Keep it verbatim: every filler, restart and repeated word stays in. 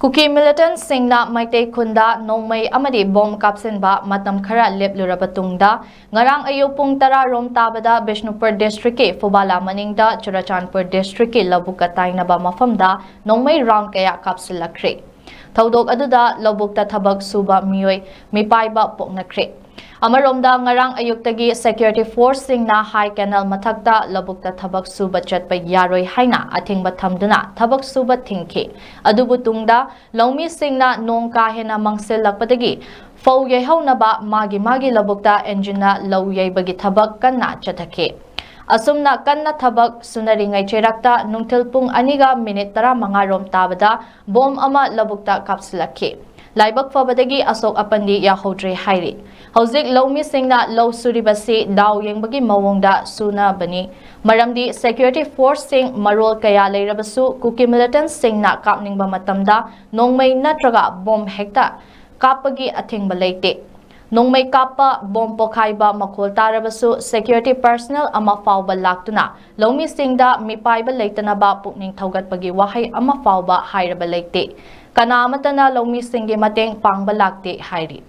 ꯀꯨꯀꯤ ꯃꯤꯂꯤꯇꯦꯟꯠꯁꯤꯡꯅ ꯃꯩꯇꯩ ꯈꯨꯟꯗ ꯅꯣꯡꯃꯩ ꯑꯃꯗꯤ ꯕꯣꯝ ꯀꯥꯞꯁꯤꯟꯕ ꯃꯇꯝ ꯈꯔ ꯂꯦꯞꯂꯨꯔꯕ ꯇꯨꯡꯗ, ꯉꯔꯥꯡ ꯑꯌꯨꯛ ꯄꯨꯡ ꯇꯔꯥ ꯔꯣꯝ ꯇꯥꯕꯗ ꯕꯤꯁꯅꯨꯄꯨꯔ ꯗꯤꯁꯇ꯭ꯔꯤꯛꯀꯤ ꯐꯨꯕꯥꯂꯥ ꯃꯅꯤꯡꯗ ꯆꯨꯔꯆꯥꯟꯄꯨꯔ ꯗꯤꯁꯇ꯭ꯔꯤꯛꯀꯤ ꯂꯧꯕꯨꯛꯀ ꯇꯥꯏꯅꯕ ꯃꯐꯝꯗ ꯅꯣꯡꯃꯩ ꯔꯥꯎꯟ ꯀꯌꯥ ꯀꯥꯞꯁꯤꯜꯂꯛꯈ꯭ꯔꯦ꯫ ꯊꯧꯗꯣꯛ ꯑꯗꯨꯗ ꯂꯧꯕꯨꯛꯇ ꯊꯕꯛ ꯁꯨꯕ ꯃꯤꯑꯣꯏ ꯃꯤꯄꯥꯏꯕ ꯄꯣꯛꯅꯈ꯭ꯔꯦ꯫ ꯑꯃꯔꯣꯝꯗ, ꯉꯔꯥꯡ ꯑꯌꯨꯛꯇꯒꯤ ꯁꯦꯀ꯭ꯌꯨꯔꯤꯇꯤ ꯐꯣꯔꯁꯁꯤꯡꯅ ꯍꯥꯏ ꯀꯦꯅꯦꯜ ꯃꯊꯛꯇ ꯂꯧꯕꯨꯛꯇ ꯊꯕꯛ ꯁꯨꯕ ꯆꯠꯄ ꯌꯥꯔꯣꯏ ꯍꯥꯏꯅ ꯑꯊꯤꯡꯕ ꯊꯝꯗꯨꯅ ꯊꯕꯛ ꯁꯨꯕ ꯊꯤꯡꯈꯤ꯫ ꯑꯗꯨꯕꯨ ꯇꯨꯡꯗ ꯂꯧꯃꯤꯁꯤꯡꯅ ꯅꯣꯡ ꯀꯥ ꯍꯦꯟꯅ ꯃꯪꯁꯤꯜꯂꯛꯄꯗꯒꯤ ꯐꯧ ꯌꯩꯍꯧꯅꯕ ꯃꯥꯒꯤ ꯃꯥꯒꯤ ꯂꯧꯕꯨꯛꯇ ꯏꯟꯖꯤꯟꯅ ꯂꯧ ꯌꯩꯕꯒꯤ ꯊꯕꯛ ꯀꯟꯅ ꯆꯠꯊꯈꯤ꯫ ꯑꯁꯨꯝꯅ ꯀꯟꯅ ꯊꯕꯛ ꯁꯨꯅꯔꯤꯉꯩ ꯆꯩꯔꯛꯇ ꯅꯨꯡꯊꯤꯜ ꯄꯨꯡ ꯑꯅꯤꯒ ꯃꯤꯅꯤꯠ ꯇꯔꯥꯃꯉꯥ ꯔꯣꯝ ꯇꯥꯕꯗ ꯕꯣꯝ ꯑꯃ ꯂꯧꯕꯨꯛꯇ ꯀꯥꯞꯁꯤꯜꯂꯛꯈꯤ꯫ ꯂꯥꯏꯕꯛ ꯐꯕꯗꯒꯤ ꯑꯁꯣꯛ ꯑꯄꯟꯗꯤ ꯌꯥꯎꯍꯧꯗ꯭ꯔꯦ ꯍꯥꯏꯔꯤ꯫ ꯍꯧꯖꯤꯛ ꯂꯧꯃꯤꯁꯤꯡꯅ ꯂꯧ ꯁꯨꯔꯤꯕꯁꯤ ꯗꯥꯎ ꯌꯦꯡꯕꯒꯤ ꯃꯑꯣꯡꯗ ꯁꯨꯅꯕꯅꯤ꯫ ꯃꯔꯝꯗꯤ ꯁꯦꯀ꯭ꯌꯨꯔꯤꯇꯤ ꯐꯣꯔꯁꯁꯤꯡ ꯃꯔꯣꯜ ꯀꯌꯥ ꯂꯩꯔꯕꯁꯨ ꯀꯨꯀꯤ ꯃꯤꯂꯤꯇꯦꯟꯠꯁꯤꯡꯅ ꯀꯥꯞꯅꯤꯡꯕ ꯃꯇꯝꯗ ꯅꯣꯡꯃꯩ ꯅꯠꯇ꯭ꯔꯒ ꯕꯣꯝ ꯍꯦꯛꯇ ꯀꯥꯞꯄꯒꯤ ꯑꯊꯤꯡꯕ ꯂꯩꯇꯦ꯫ ꯅꯣꯡꯃꯩ ꯀꯥꯞꯄ, ꯕꯣꯝ ꯄꯣꯈꯥꯏꯕ ꯃꯈꯣꯜ ꯇꯥꯔꯕꯁꯨ ꯁꯦꯀ꯭ꯌꯨꯔꯤꯇꯤ ꯄꯔꯁꯅꯦꯜ ꯑꯃ ꯐꯥꯎꯕ ꯂꯥꯛꯇꯨꯅ ꯂꯧꯃꯤꯁꯤꯡꯗ ꯃꯤꯄꯥꯏꯕ ꯂꯩꯇꯅꯕ ꯄꯨꯛꯅꯤꯡ ꯊꯧꯒꯠꯄꯒꯤ ꯋꯥꯍꯩ ꯑꯃ ꯐꯥꯎꯕ ꯍꯥꯏꯔꯕ ꯂꯩꯇꯦ꯫ ꯀꯅꯥ ꯑꯃꯠꯇꯅ ꯂꯧꯃꯤꯁꯤꯡꯒꯤ ꯃꯇꯦꯡ ꯄꯥꯡꯕ ꯂꯥꯛꯇꯦ ꯍꯥꯏꯔꯤ꯫